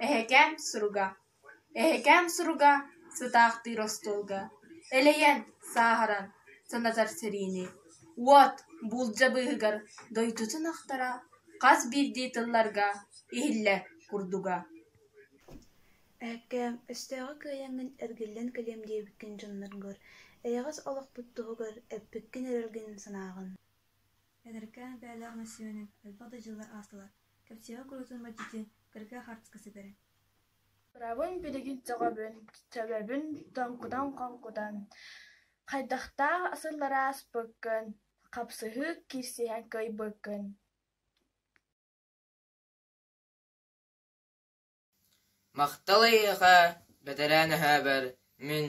Эһэкээм суруга Эһэкээм суруга сытаахтыыр остуолга, элэйэн, сааһыран санатар сэриини, уот, буулдьа быыһыгар дойдутун ахтара хас биирдии тылларга иһиллэр курдуга. Эһэккээм, өстөөҕү кыайаҥҥын эргиллэн кэлиэм диэбиккин дьонноргор, эйэҕэс олохпут туһугар эппиккин эрэлгин санааҕын Эдэркээн бэйэлээх мөссүөнүҥ элбэх да дьыллар аастылар, кэпсиэҕи куруутун мэлдьитин кырга хаартыска ситэрин Турабын билигин сөҕөбүн, төбөбүн тоҥкутан-хоҥкутан, хайдахтаах сыллары ааспыккын, хапсыһыы киирсиһэн кыайбыккын. Махтал эйиэхэ, бэтэрээн эһээбэр, мин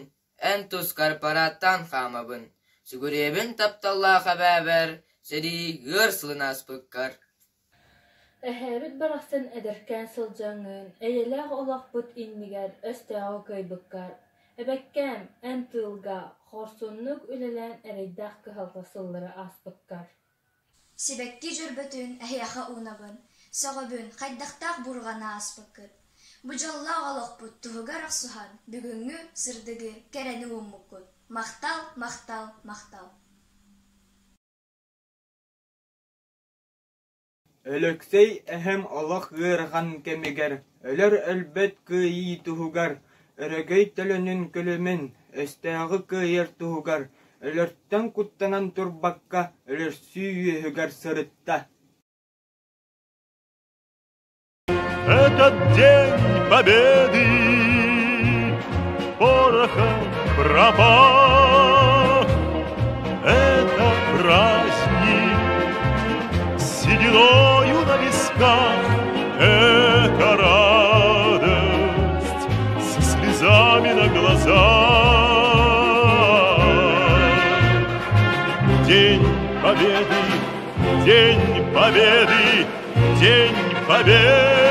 эн тускар парадтаан хаамабын, сүгүрүйэбин тапталлаах эбээбэр, сэрии ыар сылын ааспыккар. Эһээбит барахсан эдэркээн сылдьаҥҥын, эйэлээх олохпут иннигэр өстөөҕү кыайбыккар, эбэккээм, эн тыылга хорсуннук үлэлээн эрэйдээх кыһалҕа сыллары ааспыккар. Сибэкки дьөрбөтүн эһиэхэ уунабын, сөҕөбүн, хайдахтаах бурҕаны ааспыккыт. Бу дьоллоох олохпут туһугар охсуһан, бүгүҥҥү сырдыгы, кэрэни ууммуккут. Махтал, махтал, махтал! Өлөксөй эһэм олох ыарахан кэмигэр өлөр-өлбөт кыайыы туһугар, өрөгөй төлөнүн көлөмүн, өстөөҕү кыайар туһугар өлөртөн куттанан турбакка өлөрсүү үөһүгэр сырытта. Этот день победы порохом пропах. Это праздник с сединою на висках, это радость со слезами на глазах. День Победы, День Победы, День Победы!